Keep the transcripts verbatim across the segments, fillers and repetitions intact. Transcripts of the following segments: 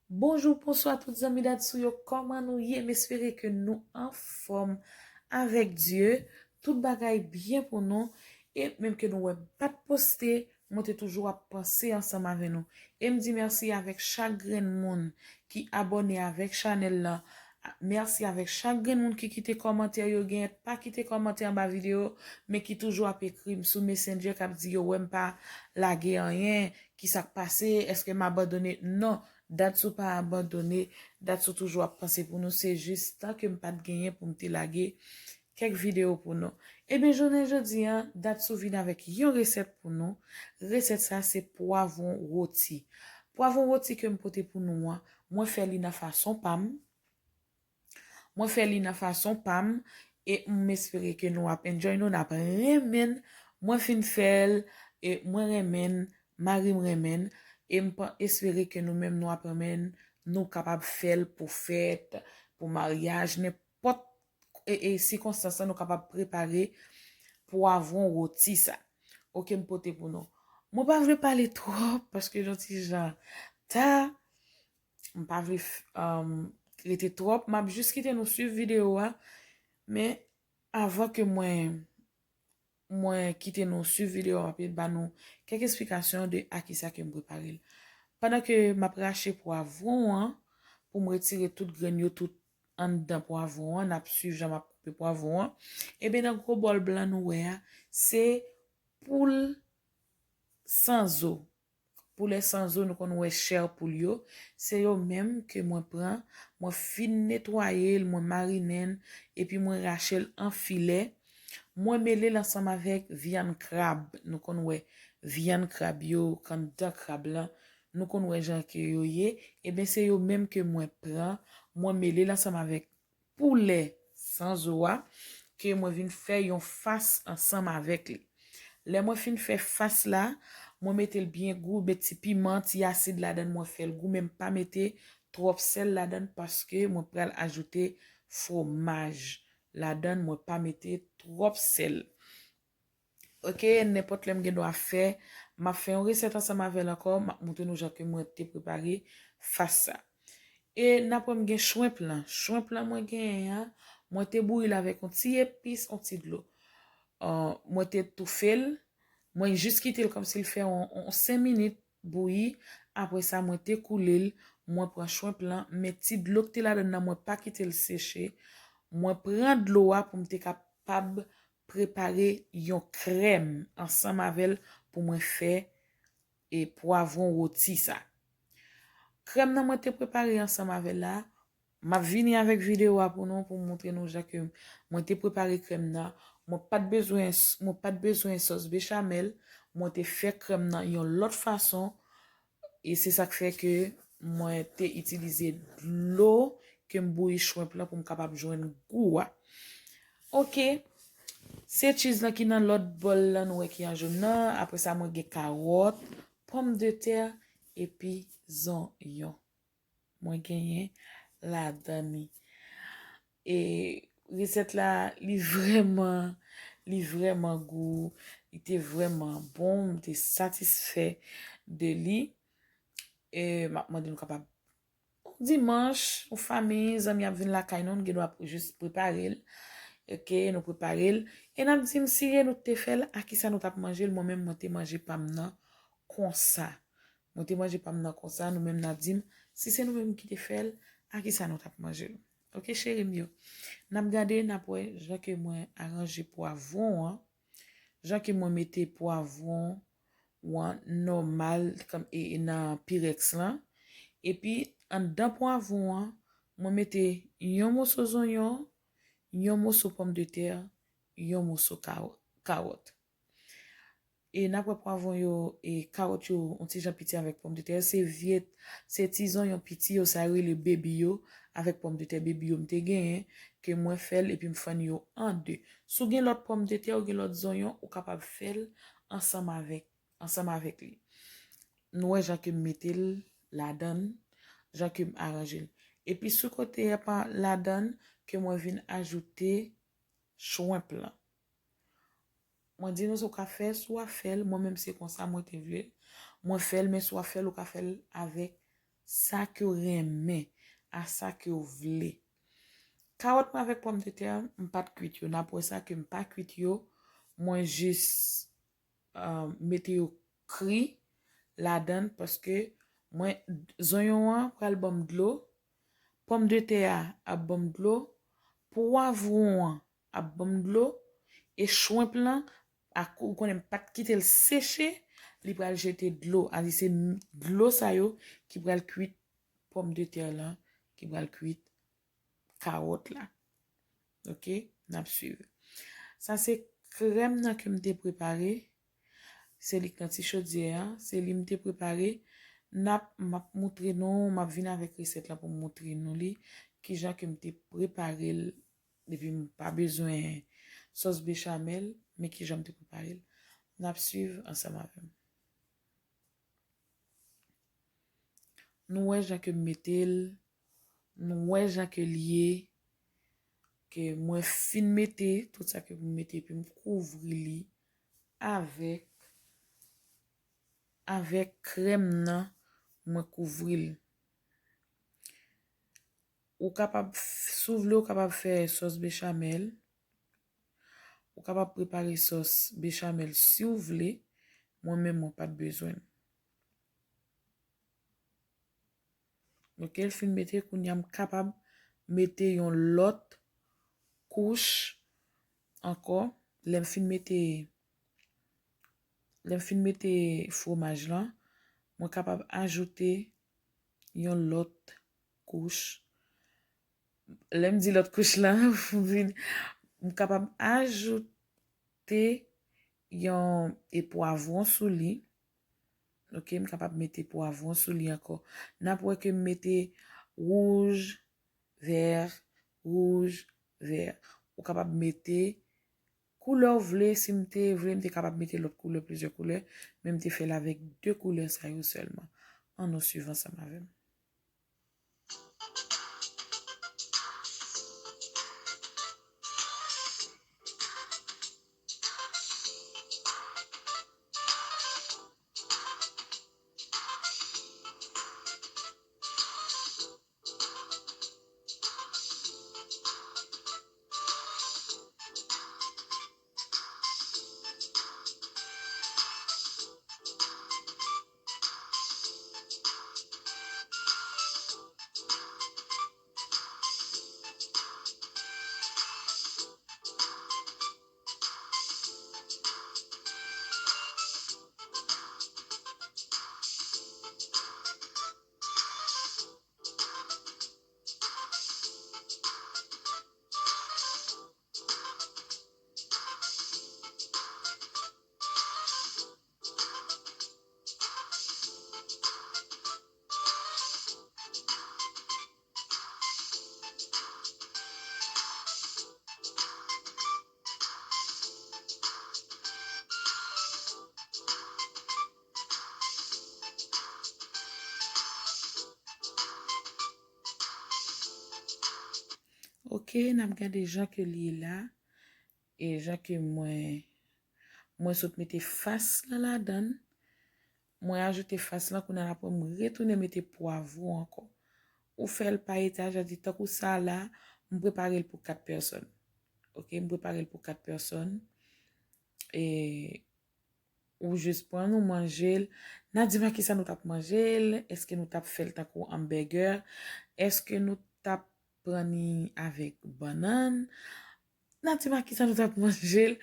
Bonjou, bonswa tout zanmi Dadsou yo, kòman nou ye? M espere ke nou anfòm avèk Dye, tout bagay byen pou nou. E menm ke nou wè m pa t poste, mwen te toujou ap panse ansanm avè nou. E m di mèsi avèk chak grenn moun ki abòne avèk chanèl la. Mèsi avèk chak grenn moun ki kite kòmantè yo, genyen pa kite kòmantè anba videyo, men ki toujou ap ekri m sou Messenger, k ap di yo wè m pa lage anyen, ki sa k pase, èske m abandone? Non, Dadsou pa abandone, Dadsou toujou ap panse pou nou, se jis tan ke m pa t genyen pou m te lage kèk videyo pou nou. Ebyen, jounen jodi a, Dadsou vin avèk yon resèt pou nou. Resèt sa se pwavwon woti. Pwavwon woti ke m pote pou nou an, mwen fè li nan fason pa m. Mwen fè li nan fason pa m e m espere ke nou ap enjoy, nou n ap renmen l. Mwen fin fè l e mwen renmen l, mari m renmen l, e m pa espere ke nou menm nou ap renmen l, nou kapab fè l pou fèt, pou maryaj, nenpòt e, e sikonstans lan nou kapab prepare pwavwon woti sa. Oke, m pote pou nou. Mwen pa vle pale twòp paske yon ti jan ta, m pa vle f- um, rete twòp. M ap jis kite nou swiv videyo a. Men avan ke mwen mwen kite nou swiv videyo a, m ap ba nou kèk esplikasyon de a kisa ke m prepare l. Pandan ke m ap rache pwavwon an, pou m retire tout grenn yo tout anndan pwavwon an, n ap swiv jan m ap koupe pwavwon an. Ebyen, nan gwo bòl blan nou wè a, se poul san zo. Poulè san zo, nou konn wè chè poul yo. Se yo menm ke mwen pran, mwen fin netwaye l, mwen marinen l, epi mwen rache l an filè. Mwen mele l ansanm avèk vyann krab. Nou konn wè vyann krab yo, anndan krab lan. Nou konn wè jan ke yo ye. Ebyen, se yo menm ke mwen pran, mwen mele l ansanm avèk poulè san zo a, ke mwen vin fè yon fas ansanm avèk li. Lè mwen fin fè fas la, mwen mete l byen gou, met ti piman, ti asid ladan l, mwen fè l gou, men m pa mete twòp sèl ladan l paske mwen pral ajoute fwomaj ladan l, mwen pa mete twòp sèl. Oke, nenpòt lè m gen dwa fè, m ap fè yon resèt ansanm avè l ankò, m ap montre nou jan ke mwen te prepare fas sa. E n ap wè m gen chwenp lan. Chwenp lan mwen genyen an, mwen te bouyi l avèk yon ti epis, yon ti dlo. Ah, mwen te toufe l, mwen jis kite l kòmsi l fè yon, yon senk minit bouyi. Apre sa, mwen te koule l, mwen pran chwenp lan, men ti dlo k te ladan l nan, mwen pa kite l seche. Mwen pran dlo a pou m te kapab prepare yon krèm ansanm avè l pou mwen fè e pwavwon woti sa. Krèm nan mwen te prepare ansanm avè l la, m ap vini avèk videyo a pou nou, pou m montre nou jan ke mwen te prepare krèm nan. Mwen pa t bezwen, mwen pa t bezwen sòs bechamèl, mwen te fè krèm nan yon lòt fason, e se sa k fè ke mwen te itilize dlo ke m bouyi chwenp lan pou m kapab jwenn gou a. Oke, se cheese lan ki nan lòt bòl lan nou wè ki an jòn nan. Apre sa, mwen gen kawòt, pòmdetè, epi zonyon. Mwen genyen ladan li. E resèt la, li vrèman, li vrèman gou, li te vrèman bon, m te satisfè de li. E m ap mande nou kapab, yon dimanch, yon fanmi, zanmi ap vin lakay nou, nou gen dwa jis prepare l. Oke, nou prepare l. E n ap di m, si se nou k te fè l, a kisa nou t ap manje l? Mwen menm, mwen te manje pa m nan konsa. Mwen te manje pa m nan konsa, nou menm n ap di m, si se nou menm ki te fè l, a kisa nou t ap manje l? Oke, cheri m yo. N ap gade, n ap wè jan ke mwen aranje pwavwon an, jan ke mwen mete pwavwon an nòmal, kòm, e, e nan pirèks lan. Epi, anndan pwavwon an, mwen mete yon moso zonyon, yon moso pòmdetè, yon moso kawo-, kawòt. E n ap wè pwavwon yo e kawòt yo yon ti jan piti avèk pòmdetè. Se vye, se ti zonyon piti yo, sa yo rele bebi yo, avèk pòmdetè bebi yo m te genyen, ke mwen fè l epi m fann yo an de. Si w gen lòt pòmdetè, ou gen lòt zonyon, ou kapab fè l ansanm avèk, ansanm avèk li. Nou wè jan ke m mete l ladan l, jan ke m aranje l. Epi sou kote a pa ladan l, ke mwen vin ajoute chwenp lan. Mwen di nou sa w ka fè, si w ap fè l, mwen menm se konsa mwen te vle l. Mwen fè l, men si w ap fè l, ou ka fè l avèk sa ke w renmen, a sa ke w vle. Kawòt mwen avèk pòmdetè, m pa t kwit yo. N ap wè sa ke m pa kwit yo. Mwen jis uh, mete yo kri ladan l paske mwen zonyon an pral ban m dlo, pòmdetè a ap ban m dlo, pwavwon an ap ban m dlo, e chwenp lan, akoz ou konnen m pa t kite l seche, li pral jete dlo. A di se dlo sa yo ki pral kwit pòmdetè lan, ki pral kwit kawòt la. Ok, n ap swiv. Sa se krèm nan ke m te prepare. Se li k nan ti chodyè a. Se li m te prepare. N ap, m ap moutre nou, m ap vin avèk resèt la pou m moutre nou li. Kijan ke m te prepare l. Epi m pa bezwen sòs bechamèl, men kijan m te prepare l. N ap swiv ansanm avè m. Nou wè jan ke m mete l, nou wè jan ke l ye, ke mwen fin mete tout sa ke pou m mete, epi m kouvri li avèk, avèk krèm nan, mwen kouvri l. Ou kapab, si w vle, ou kapab fè sòs bechamèl. Ou kapab prepare sòs bechamèl si w vle. Mwen menm, mwen pa t bezwen l. Ok, l fin mete, kounye a m kapab mete yon lòt kouch ankò. Lè m fin mete, lè m fin mete fwomaj lan, mwen kapab ajoute yon lòt kouch. Lè m di lòt kouch lan, m kapab ajoute yon e pwavwon sou li. Ok, m kapab mete pwavwon sou li ankò. N ap wè ke m mete wouj, vè, wouj, vè. Ou kapab mete koulè w vle. Si m te vle, m te kapab mete lòt koulè, plizyè koulè, men m te fè l avèk de koulè sa yo sèlman. Ann nou swiv ansanm avè m. Ok, n ap gade jan ke li ye la. E jan ke mwen, mwen sot mete fas lan ladan l, mwen ajoute fas lan, kounye a la pou m retounen mete pwavwon ankò. Ou fè l pa etaj, sa di tankou sa la, m prepare l pou kat pèsòn. Ok, m prepare l pou kat pèsòn. E ou jis pran l, ou manje l. N a di m a kisa nou t ap manje l, èske nou t ap fè l tankou hamburger, èske nou t ap pran li avèk bannann. N a di m a kisa nou t ap manje l,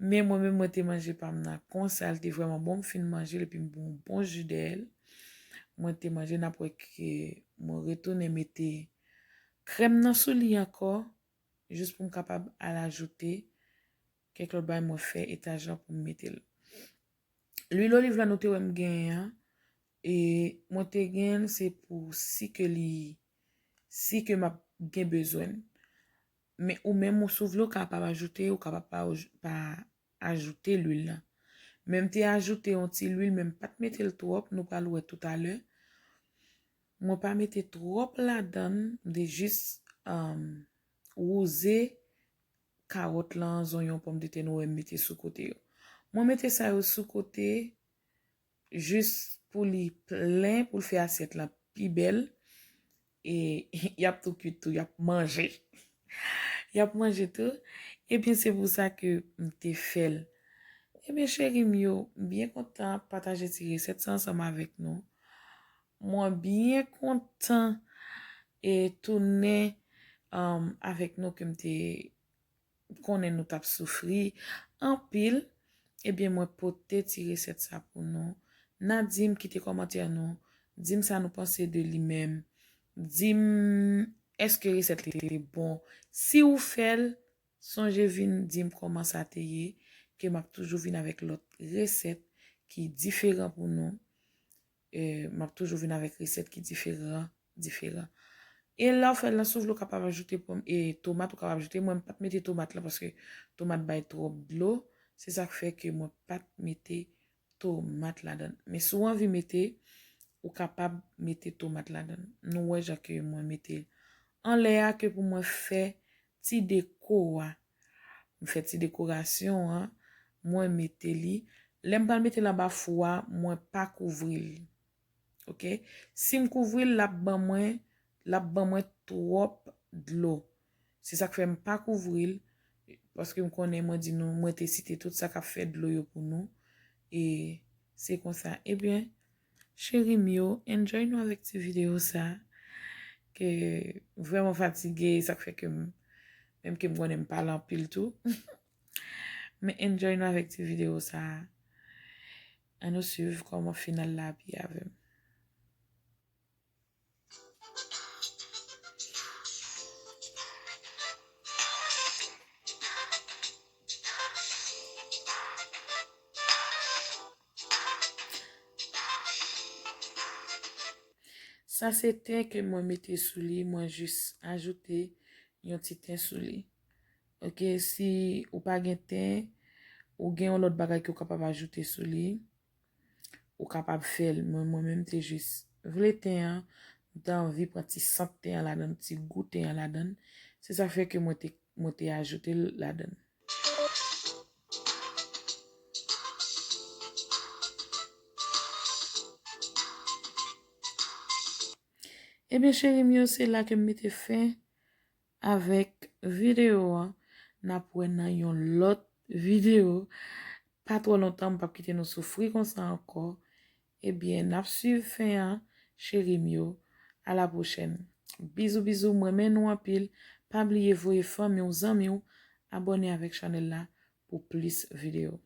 men mwen menm mwen te manje pa m nan konsa, l te vrèman bon, m fin manje l epi m bwè yon bon ji dèyè l. Mwen te manje, n ap wè ke mwen retounen mete krèm nan sou li ankò, jis pou m kapab al ajoute kèk lòt bagay mwen fè etaj lan pou m mete l. Lwil oliv la nou te wè m genyen an, e mwen te genyen l se pou si ke li, si ke m ap gen bezwen l. Men ou menm ou si w vle ou kapab ajoute, ou kapab pa, pa ajoute lwil lan. Men m te ajoute yon ti lwil, men m pa t mete l twòp, nou pral wè toutalè. Mwen pa mete twòp ladan l, m te jis, um, wouze kawòt lan, zonyon, pòmdetè nou wè m mete sou kote yo. Mwen mete sa yo sou kote jis pou li plen, pou l fè asyèt lan pi bèl. E y ap tou kwit tou, y ap manje. Y ap manje tou. Ebyen, se pou sa ke m te fè l. Ebyen, cheri m yo, m byen kontan pataje ti resèt sa ansanm avèk nou. Mwen byen kontan e tounen um, avèk nou ke m te konnen nou t ap soufri anpil. Ebyen, mwen pote ti resèt sa pou nou. N a di m, kite kòmantè nou. Di m sa nou panse de li menm. Di m, èske resèt li te bon? Si w fè l, sonje vin di m kòman sa te ye, ke m ap toujou vin avèk lòt resèt ki diferan pou nou. E, m ap toujou vin avèk resèt ki diferan, diferan. E lè w fè l nan souf, ou kapab ajoute pòm, e, tomat, ou kapab ajoute. Mwen, m pa t mete tomat la paske tomat bay twòp dlo. Se sa k fè ke mwen pa t mete tomat ladan l. Men si w anvi mete, ou kapab mete tomat ladan l. Nou wè jan ke mwen mete l anlè a ke pou mwen fè ti deko a. M fè ti dekorasyon an, mwen mete li. Lè m pral mete l anba fou a, mwen pa kouvri l. Oke? Si m kouvri l, l ap ban mwen, l ap ban mwen twòp dlo. Se sa k fè m pa kouvri l, paske m konnen mwen di nou, mwen te site tout sa k ap fè dlo yo pou nou. E se konsa. Ebyen, cheri m yo, enjoy nou avèk ti videyo sa. Ke vrèman fatige, sa k fè ke m, menm ke m konnen m pale anpil tou. Men enjoy nou avèk ti videyo sa. Ann nou swiv kòman final la ap ye avè m. Sa se ten ke mwen mete sou li, mwen jis ajoute yon ti ten sou li. Oke, si ou pa gen ten, ou gen yon lòt bagay ke w kapab ajoute sou li, ou kapab fè l. Mwen, mwen menm te jis vle ten an, m te anvi pran ti sant ten an ladan l, ti gou ten an ladan l. Se sa fè ke mwen te, mwen te ajoute l ladan l. Ebyen, cheri m yo, se la ke m mete fen avèk videyo an. N ap wè nan yon lòt videyo. Pa twò lontan, m p ap kite nou soufri konsa ankò. Ebyen, n ap swiv fen an, cheri m yo. A la pwochèn. Bizou, bizou, m renmen nou anpil. Pa bliye voye fanmi w, zanmi w, abòne avèk chanèl la pou plis videyo.